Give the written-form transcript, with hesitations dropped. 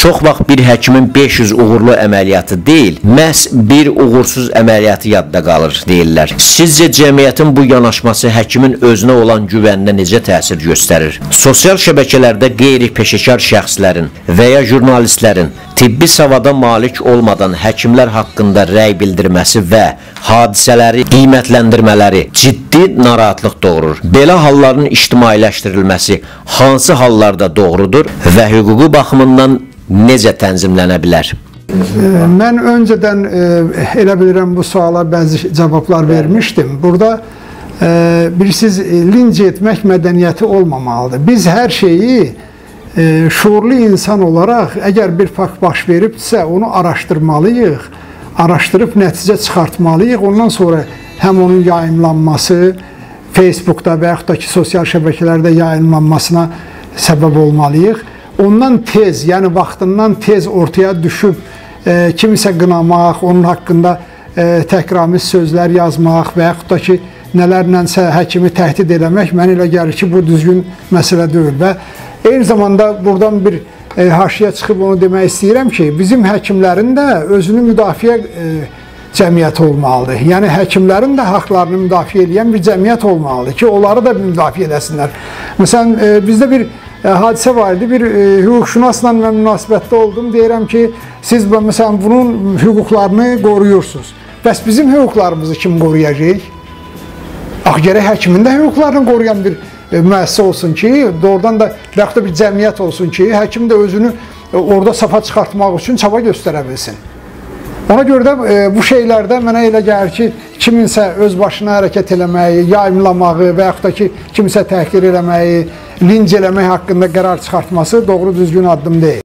Çox vaxt bir həkimin 500 uğurlu əməliyyatı deyil, məhz bir uğursuz əməliyyatı yadda qalır, deyirlər. Sizcə cəmiyyətin bu yanaşması həkimin özünə olan güvəninə necə təsir göstərir? Sosial şəbəkələrdə qeyri-peşəkar şəxslərin və ya jurnalistlərin tibbi savada malik olmadan həkimlər haqqında rəy bildirməsi və hadisələri qiymətləndirmələri ciddi narahatlıq doğurur. Belə halların ictimailəşdirilməsi hansı hallarda doğrudur və hüquqi baxımından necə tənzimlənə bilər? Mən öncədən elə bilirəm bu suala bəzi cavablar vermişdim. Burada bilirsiniz, linc etmək mədəniyyəti olmamalıdır. Biz hər şeyi şuurlu insan olaraq, əgər bir fakt baş veribsə, onu araşdırmalıyıq, araşdırıb nəticə çıxartmalıyıq. Ondan sonra həm onun yayımlanması, Facebookda və yaxud da ki, sosial şəbəkələrdə yayımlanmasına səbəb olmalıyıq. Ondan tez, yəni vaxtından tez ortaya düşüb kimisə qınamaq, onun haqqında təhqiramiz sözlər yazmaq və yaxud da ki, nələrlənsə həkimi təhdid eləmək, mənə elə gəlir ki, bu düzgün məsələ deyil. Və eyni zamanda buradan bir haşiyə çıxıb onu demək istəyirəm ki, bizim həkimlərin də özünü müdafiə cəmiyyəti olmalıdır. Yəni həkimlərin də haqlarını müdafiə eləyən bir cəmiyyət olmalıdır ki, onları da müdafiə eləsinlər. Məsələn, bizdə bir hadisə var idi, bir hüquqşünasla mən münasibətdə oldum. Deyirəm ki, siz məsələn bunun hüquqlarını qoruyursunuz. Bəs bizim hüquqlarımızı kim qoruyacaq? Axı gərək həkimin də hüquqlarını qoruyan bir müəssisə olsun ki, doğrudan da və yaxud da bir cəmiyyət olsun ki, həkim də özünü orada safa çıxartmaq üçün çaba göstərə bilsin. Ona görə də bu şeylərdə mənə elə gəlir ki, kiminsə öz başına hərəkət eləməyi, yayımlamağı və yaxud da ki, kimsə təhqir eləməyi, linc eləmək haqqında qərar çıxartması doğru düzgün addım deyil.